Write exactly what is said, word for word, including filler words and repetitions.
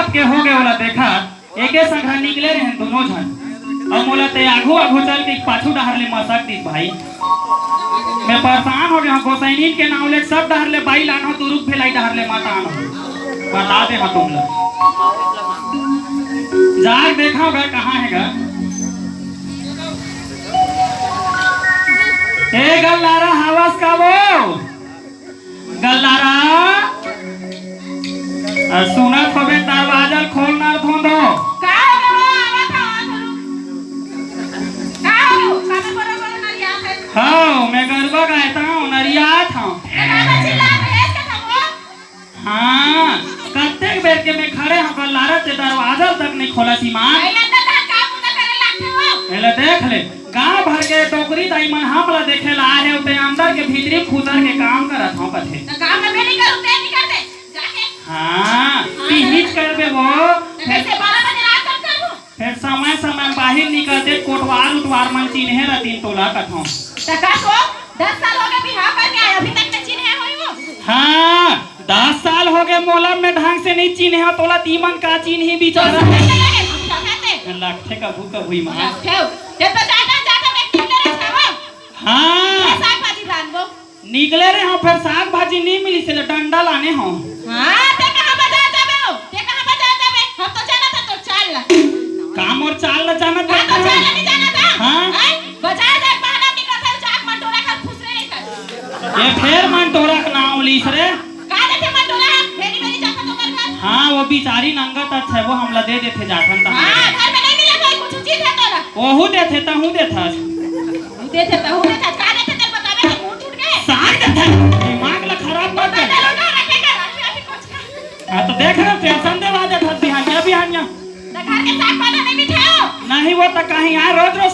के हो गए ओला देखा, एके संघरा निकले रहे दूनों झन। अउ मोला ते आघू आघू चल के पाछू डहर ले मसक दिस भाई। मैं परेशान हो गया हूँ। गोसैनीन के नाव ले सब डहर ले बाई लान हो, तू रुख फेलाई डहर ले मत आन हो। बता दे हाँ तुम लोग। जाग देखा होगा कहाँ है घर। ए गल्लारा, हवस का वो? गल्लारा, आ, सुनत होबे, दरवाजा ल खोल ना धोंधो। का हो गे वो? आवत हव, आवत हव। का हो गे वो? काबर बड़े बड़े नरियात हे? हाँ, मैं गरबा गायत हूँ, नरियात हूँ। त काबर चिल्लात हे, ऐसे का वो? हाँ, कतेक बेर के मैं खड़े हूँ, गल्लारा ते दरवाजा तक नहीं खोला सीमा। अरे अंदर तक का मुंह करे लागथे वो? एला देख ले। गांव भर के डोकरी दाई मन हमला देखे ला आए हे, ते अंदर के भीतरी खुसर के काम करत हंव कथे। त काम में नहीं करूं, ते नहीं करते, जाके। हाँ, हाँ। तिहिच करबे वो। त कैसे बारह बजे रात तक करूं? फिर समय समय में बाहिर निकलते कोटवार उटवार मन चिन्हे रतिन तोला कथों। त का सो, दस साल हो गए बिहाव करके आए, अभी तक न चिन्हे होई वो? हाँ, दस साल हो गए मोला, मैं ढंग से नहीं चिन्हे हंव, तोला तीमन का चिन्ही तो बेचारा। सुनते लगे, हम क्या कहते? लगथे कभू कभू ईमान। लगथे हो। ते तो जाता, जाता एक दिन ले रहे खावा। हाँ। ये साग भाजी लान वो। निकले रहे हंव, फिर साग भाजी नहीं मिली से तो डंडा लाने हंव। हाँ, ते कहाँ बाजार जाबे हो? ते कहाँ बाजार जाबे? हम तो जानत हन तोर चाल ला। का मोर चाल ला जानत हाँ, तो हस? चाल ला नहीं जानत हस? हाँ। हैं? बाजार जाके बहाना निकलत हस, जाके मन टोरा कर खुश रहे कर। ये फेर मन टोरा के नाव लीस रे। का देथे मन टोरा? फेरी बेरी जाता तो कर घर। हाँ, वो बिचारी नंगत अच हे, वो हमला दे देथे जाथन त हाँ, हमला। घर में नहीं मिला कोई कुछ चीज है तोला। ओहू देथे, तहू देथस। तू देथे, तहू देथे, का देथे, तेरे बतावे तो मुंह टूट गए। साग देथे, दिमाग ला खराब मत कर। बता दे, लोटा रखेगा, रखे अभी कुछ का। हाँ, तो देख रहे हो, टेंशन देवा देथस बिहानिया, बिहानिया। तो घर के साग पाला नहीं मिठाओ। नहीं, वो तो कहीं आए, रोज रोज